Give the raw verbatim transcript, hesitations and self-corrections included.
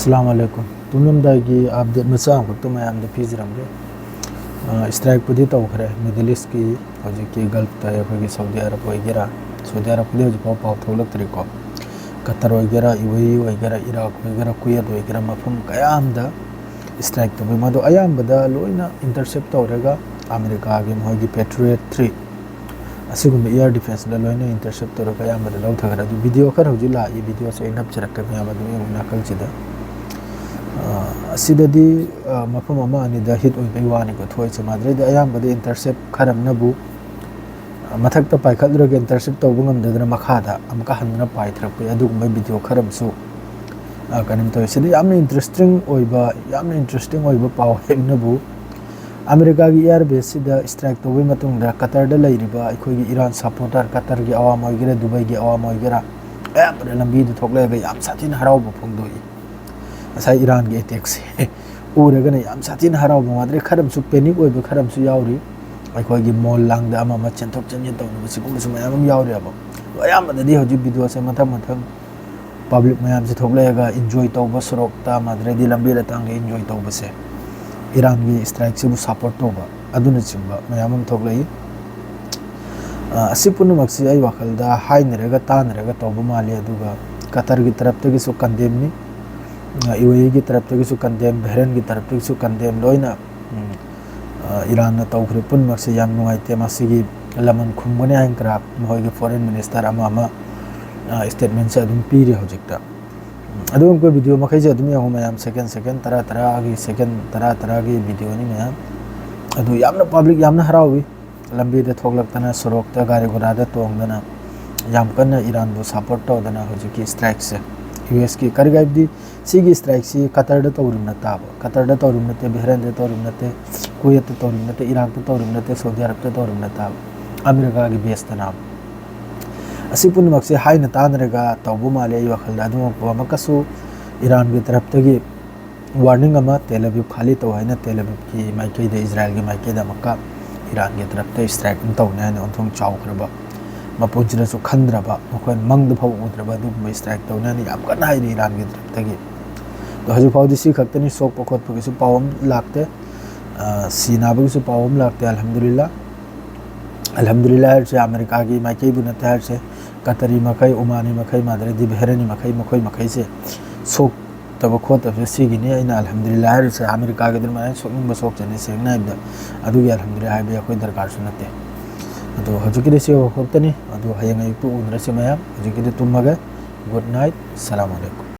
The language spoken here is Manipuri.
ꯑꯁꯂꯥꯃꯨ ꯑꯂꯥꯏꯀꯨꯝ꯫ ꯇꯨꯝꯂꯝꯗꯥꯏꯒꯤ ꯑꯞꯗꯦꯠ ꯃꯆꯥ ꯑꯃꯈꯛꯇ ꯃꯌꯥꯝꯗ ꯄꯤꯖꯔꯝꯒꯦ꯫ ꯑ, ꯁ꯭ꯇ꯭ꯔꯥꯏꯛꯄꯨꯗꯤ ꯇꯧꯈ꯭ꯔꯦ ꯃꯤꯗꯜ ꯏꯁꯀꯤ, ꯍꯧꯖꯤꯛꯀꯤ ꯒꯜꯐꯇ ꯑꯩꯈꯣꯏꯒꯤ ꯁꯥꯎꯗꯤ ꯑꯔꯕ ꯑꯣꯏꯒꯦꯔꯥ, ꯁꯥꯎꯗꯤ ꯑꯔꯕꯄꯨꯗꯤ ꯍꯧꯖꯤꯛꯐꯥꯎ ꯄꯥꯎ ꯊꯣꯛꯂꯛꯇ꯭ꯔꯤꯀꯣ꯫ ꯀꯇꯔ ꯑꯣꯏꯒꯦꯔꯥ, ꯌꯨ ꯑꯦ ꯏ ꯑꯣꯏꯒꯦꯔꯥ, ꯏꯔꯥꯛ ꯑꯣꯏꯒꯦꯔꯥ, ꯀꯨꯋꯦꯠ ꯑꯣꯏꯒꯦꯔꯥ, ꯃꯐꯝ ꯀꯌꯥ ꯑꯃꯗ ꯁ꯭ꯇ꯭ꯔꯥꯏꯛ ꯇꯧꯕꯤ꯫ ꯃꯗꯨ ꯑꯌꯥꯝꯕꯗ ꯂꯣꯏꯅ ꯏꯟꯇꯔꯁꯦꯞ ꯇꯧꯔꯒ ꯑꯃꯦꯔꯤꯀꯥꯒꯤ ꯃꯈꯣꯏꯒꯤ ꯄꯦꯇ꯭ꯔꯤꯌꯦꯠ ꯊ꯭ꯔꯤ ꯑꯁꯤꯒꯨꯝꯕ ꯏꯌꯥꯔ ꯗꯤꯐꯦꯟꯁꯇ ꯂꯣꯏꯅ ꯏꯟꯇꯔꯁꯦꯞ ꯇꯧꯔꯒ ꯑꯌꯥꯝꯕꯗ ꯂꯧꯊꯈ꯭ꯔꯦ꯫ ꯑꯗꯨ ꯚꯤꯗꯤꯑꯣ ꯈꯔ ꯍꯧꯖꯤꯛ ꯂꯥꯛꯏ, ꯚꯤꯗꯤꯑꯣꯁꯦ ꯑꯩ ꯅꯞꯆꯔꯛꯀꯦ ꯃꯌꯥꯝ ꯑꯗꯨꯝ ꯌꯦꯡꯉꯨ ꯅꯥꯀꯜꯁꯤꯗ꯫ ꯑ, ꯑꯁꯤꯗꯗꯤ, ꯑ, ꯃꯐꯝ ꯑꯃ ꯑꯅꯤꯗ ꯍꯤꯠ ꯑꯣꯏꯕꯩ ꯋꯥꯅꯤꯀꯣ ꯊꯣꯛꯏꯁꯦ꯫ ꯃꯥꯗ꯭ꯔꯦꯗꯤ ꯑꯌꯥꯝꯕꯗ ꯏꯟꯇꯔꯁꯦꯞ ꯈꯔ ꯑꯃꯅꯕꯨ, ꯑ, ꯃꯊꯛꯇ ꯄꯥꯏꯈꯠꯂꯨꯔꯒ ꯏꯟꯇꯔꯁꯦꯞ ꯇꯧꯕ ꯉꯝꯗꯗꯅ ꯃꯈꯥꯗ ꯑꯃꯨꯛꯀ ꯍꯟꯗꯨꯅ ꯄꯥꯏꯊꯔꯛꯄ ꯑꯗꯨꯒꯨꯝꯕ ꯚꯤꯗꯤꯑꯣ ꯈꯔ ꯑꯃꯁꯨ, ꯑ, ꯀꯩꯅꯣ ꯇꯧꯋꯤ꯫ ꯁꯤꯗ ꯌꯥꯝꯅ ꯏꯟꯇꯔꯦꯁꯇꯤꯡ ꯑꯣꯏꯕ, ꯌꯥꯝꯅ ꯏꯟꯇꯔꯦꯁꯇꯤꯡ ꯑꯣꯏꯕ ꯄꯥꯎ ꯍꯥꯏꯕꯅꯕꯨ ꯑꯃꯦꯔꯤꯀꯥꯒꯤ ꯏꯌꯥꯔ ꯕꯦꯁꯁꯤꯗ ꯁ꯭ꯇ꯭ꯔꯥꯏꯛ ꯇꯧꯕꯒꯤ ꯃꯇꯨꯡꯗ ꯀꯇꯔꯗ ꯂꯩꯔꯤꯕ ꯑꯩꯈꯣꯏꯒꯤ ꯏꯔꯥꯟ ꯁꯄꯣꯔꯇꯔ, ꯀꯇꯔꯒꯤ ꯑꯋꯥꯝ ꯑꯣꯏꯒꯦꯔꯥ, ꯗꯨꯕꯩꯒꯤ ꯑꯋꯥꯝ ꯑꯣꯏꯒꯦꯔꯥ, ꯑꯌꯥꯝꯕꯅ ꯂꯝꯕꯤꯗ ꯊꯣꯛꯂꯛꯑꯒ ꯌꯥꯝ ꯁꯥꯊꯤꯅ ꯍꯔꯥꯎꯕ ꯐꯣꯡꯗꯣꯛꯏ꯫ ꯉꯁꯥꯏ ꯏꯔꯥꯟꯒꯤ ꯑꯦꯇꯦꯛꯁꯦ ꯎꯔꯒꯅ ꯌꯥꯝ ꯁꯥꯊꯤꯅ ꯍꯔꯥꯎꯕ ꯃꯥꯗ꯭ꯔꯦ꯫ ꯈꯔ ꯑꯃꯁꯨ ꯄꯦꯅꯤꯛ ꯑꯣꯏꯕ ꯈꯔ ꯑꯃꯁꯨ ꯌꯥꯎꯔꯤ꯫ ꯑꯩꯈꯣꯏꯒꯤ ꯃꯣꯜ ꯂꯥꯡꯗ ꯑꯃ ꯑꯃ ꯆꯦꯟꯊꯣꯛ ꯆꯦꯟꯁꯤꯟ ꯇꯧꯅꯕ ꯁꯤꯒꯨꯝꯕꯁꯨ ꯃꯌꯥꯝ ꯑꯃ ꯌꯥꯎꯔꯤꯑꯕ꯫ ꯑꯗꯣ ꯑꯌꯥꯝꯕꯗꯗꯤ ꯍꯧꯖꯤꯛ ꯚꯤꯗꯤꯑꯣꯁꯦ ꯃꯊꯪ ꯃꯊꯪ ꯄꯕ꯭ꯂꯤꯛ ꯃꯌꯥꯝꯁꯦ ꯊꯣꯛꯂꯛꯑꯒ ꯏꯟꯖꯣꯏ ꯇꯧꯕ, ꯁꯣꯔꯣꯛꯇ ꯃꯥꯗ꯭ꯔꯦꯗꯤ ꯂꯝꯕꯤ ꯂꯇꯥꯡꯗ ꯏꯟꯖꯣꯏ ꯇꯧꯕꯁꯦ, ꯏꯔꯥꯟꯒꯤ ꯁ꯭ꯇ꯭ꯔꯥꯏꯛꯁꯤꯕꯨ ꯁꯄꯣꯔꯠ ꯇꯧꯕ ꯑꯗꯨꯅꯆꯤꯡꯕ ꯃꯌꯥꯝ ꯑꯃ ꯊꯣꯛꯂꯛꯏ꯫ ꯑ, ꯑꯁꯤ ꯄꯨꯝꯅꯃꯛꯁꯤ ꯑꯩ ꯋꯥꯈꯜꯗ ꯍꯥꯏꯅꯔꯒ ꯇꯥꯅꯔꯒ ꯇꯧꯕ ꯃꯥꯜꯂꯤ꯫ ꯑꯗꯨꯒ ꯀꯇꯔꯒꯤ ꯇꯔꯞꯇꯒꯤꯁꯨ ꯀꯟꯗꯦꯝꯅꯤ, ꯑ, ꯌꯨ ꯑꯦ ꯏꯒꯤ ꯇꯔꯞꯇꯒꯤꯁꯨ ꯀꯟꯗꯦꯝ, ꯕꯍꯔꯦꯟꯒꯤ ꯇꯔꯞꯇꯒꯤꯁꯨ ꯀꯟꯗꯦꯝ ꯂꯣꯏꯅ, ꯎꯝ, ꯑ, ꯏꯔꯥꯟꯅ ꯇꯧꯈ꯭ꯔꯤꯕ ꯄꯨꯝꯅꯃꯛꯁꯦ ꯌꯥꯝ ꯅꯨꯡꯉꯥꯏꯇꯦ꯫ ꯃꯁꯤꯒꯤ ꯂꯃꯟ ꯈꯨꯝꯒꯅꯤ ꯍꯥꯏꯅ ꯈꯔ ꯃꯈꯣꯏꯒꯤ ꯐꯣꯔꯦꯟ ꯃꯤꯅꯤꯁꯇꯔ ꯑꯃ ꯑꯃ, ꯑ, ꯁ꯭ꯇꯦꯠꯃꯦꯟꯁꯦ ꯑꯗꯨꯝ ꯄꯤꯔꯤ ꯍꯧꯖꯤꯛꯇ꯫ ꯎꯝ, ꯑꯗꯨꯒꯨꯝꯕ ꯚꯤꯗꯤꯑꯣ ꯃꯈꯩꯁꯦ ꯑꯗꯨꯝ ꯌꯦꯡꯉꯨ ꯃꯌꯥꯝ, ꯁꯦꯀꯦꯟ ꯁꯦꯀꯦꯟ, ꯇꯔꯥ ꯇꯔꯥꯒꯤ, ꯁꯦꯀꯦꯟ ꯇꯔꯥ ꯇꯔꯥꯒꯤ ꯚꯤꯗꯤꯑꯣꯅꯤ ꯃꯌꯥꯝ꯫ ꯑꯗꯨ ꯌꯥꯝꯅ ꯄꯕ꯭ꯂꯤꯛ ꯌꯥꯝꯅ ꯍꯔꯥꯎꯏ꯫ ꯂꯝꯕꯤꯗ ꯊꯣꯛꯂꯛꯇꯅ, ꯁꯣꯔꯣꯛꯇ ꯒꯥꯔꯤ ꯒꯨꯔꯥꯗ ꯇꯣꯡꯗꯅ ꯌꯥꯝ ꯀꯟꯅ ꯏꯔꯥꯟꯕꯨ ꯁꯄꯣꯔꯠ ꯇꯧꯗꯅ ꯍꯧꯖꯤꯛꯀꯤ ꯁ꯭ꯇ꯭ꯔꯥꯏꯛꯁꯦ, ꯌꯨ ꯑꯦꯁꯀꯤ ꯀꯔꯤ ꯍꯥꯏꯕꯗꯤ ꯁꯤꯒꯤ ꯁ꯭ꯇ꯭ꯔꯥꯏꯛꯁꯤ ꯀꯇꯔꯗ ꯇꯧꯔꯤꯕ ꯅꯠꯇꯕ, ꯀꯇꯔꯗ ꯇꯧꯔꯤꯕ ꯅꯠꯇꯦ, ꯕꯍꯔꯦꯟꯗ ꯇꯧꯔꯤꯕ ꯅꯠꯇꯦ, ꯀꯨꯋꯦꯠꯇ ꯇꯧꯔꯤꯕ ꯅꯠꯇꯦ, ꯏꯔꯥꯛꯇ ꯇꯧꯔꯤꯕ ꯅꯠꯇꯦ, ꯁꯥꯎꯗꯤ ꯑꯔꯕꯇ ꯇꯧꯔꯤꯕ ꯅꯠꯇꯕ, ꯑꯃꯦꯔꯤꯀꯥꯒꯤ ꯕꯦꯁꯇꯅ꯫ ꯑꯁꯤ ꯄꯨꯝꯅꯃꯛꯁꯦ ꯍꯥꯏꯅ ꯇꯥꯅꯔꯒ ꯇꯧꯕ ꯃꯥꯜꯂꯤ ꯑꯩ ꯋꯥꯈꯜꯗ꯫ ꯑꯗꯨꯃꯛꯄꯨ ꯑꯃꯨꯛꯀꯁꯨ ꯏꯔꯥꯟꯒꯤ ꯇꯔꯞꯇꯒꯤ ꯋꯥꯔꯅꯤꯡ ꯑꯃ ꯇꯦꯜ ꯑꯕꯤꯕ ꯈꯥꯂꯤ ꯇꯧ ꯍꯥꯏꯅ ꯇꯦꯜ ꯑꯕꯤꯕꯀꯤ ꯃꯥꯏꯀꯩꯗ, ꯏꯖꯔꯥꯏꯜꯒꯤ ꯃꯥꯏꯀꯩꯗ ꯑꯃꯨꯛꯀ ꯏꯔꯥꯟꯒꯤ ꯇꯔꯞꯇ ꯁ꯭ꯇ꯭ꯔꯥꯏꯛ ꯑꯃ ꯇꯧꯅꯤ ꯍꯥꯏꯅ ꯑꯣꯟꯊꯣꯡ ꯆꯥꯎꯈ꯭ꯔꯕ, ꯃꯄꯨꯟꯁꯤꯗꯁꯨ ꯈꯟꯗ꯭ꯔꯕ, ꯃꯈꯣꯏ ꯃꯪꯗ ꯐꯥꯎꯕ ꯎꯗ꯭ꯔꯕ ꯑꯗꯨꯒꯨꯝꯕ ꯁ꯭ꯇ꯭ꯔꯥꯏꯛ ꯇꯧꯅꯤ ꯍꯥꯏꯅ ꯌꯥꯝ ꯀꯟꯅ ꯍꯥꯏꯔꯤ ꯏꯔꯥꯟꯒꯤ ꯇꯔꯞꯇꯒꯤ꯫ ꯍꯧꯖꯤꯛ ꯐꯥꯎꯗꯤ ꯁꯤ ꯈꯛꯇꯅꯤ, ꯁꯣꯛꯄ ꯈꯣꯠꯄꯒꯤꯁꯨ ꯄꯥꯎ ꯑꯃ ꯂꯥꯛꯇꯦ꯫ ꯑ, ꯁꯤ ꯅꯥꯕꯒꯤꯁꯨ ꯄꯥꯎ ꯑꯃ ꯂꯥꯛꯇꯦ, ꯑꯜꯍꯝꯗꯨꯂꯤꯜꯂꯥ꯫ ꯑꯜꯍꯝꯗꯨꯂꯤꯜꯂꯥ ꯍꯥꯏꯔꯤꯁꯦ ꯑꯃꯦꯔꯤꯀꯥꯒꯤ ꯃꯥꯏꯀꯩꯕꯨ ꯅꯠꯇꯦ ꯍꯥꯏꯔꯤꯁꯦ, ꯀꯇꯔꯤ ꯃꯈꯩ, ꯎꯃꯥꯅꯤ ꯃꯈꯩ, ꯃꯥꯗꯔꯗꯤ ꯕꯦꯍꯔꯅꯤ ꯃꯈꯩ, ꯃꯈꯣꯏ ꯃꯈꯩꯁꯦ ꯁꯣꯛꯇꯕ ꯈꯣꯠꯇꯕꯁꯦ ꯁꯤꯒꯤꯅꯤ꯫ ꯑꯩꯅ ꯑꯜꯍꯝꯗꯨꯂꯤꯜꯂꯥ ꯍꯥꯏꯔꯤꯁꯦ ꯑꯃꯦꯔꯤꯀꯥꯒꯤꯗꯤ ꯑꯗꯨꯃꯥꯏꯅ ꯁꯣꯛꯅꯤꯡꯕ ꯁꯣꯛꯆꯅꯤ, ꯁꯦꯡꯅ ꯍꯥꯏꯕꯗ ꯑꯗꯨꯒꯤ ꯑꯜꯍꯝꯗꯨꯂꯤꯜꯂꯥ ꯍꯥꯏꯕ ꯑꯩꯈꯣꯏ ꯗꯔꯀꯥꯔꯁꯨ ꯅꯠꯇꯦ꯫ ꯑꯗꯣ ꯍꯧꯖꯤꯛꯀꯤꯗꯤ ꯁꯤ ꯈꯛꯇꯅꯤ꯫ ꯑꯗꯣ ꯍꯌꯦꯡ ꯑꯌꯨꯛꯇ ꯎꯅꯔꯁꯤ ꯃꯌꯥꯝ꯫ ꯍꯧꯖꯤꯛꯀꯤꯗꯤ ꯇꯨꯝꯃꯒꯦ꯫ Good night꯫ ꯑꯁꯂꯥꯃꯨ ꯑꯂꯩꯀꯨꯝ꯫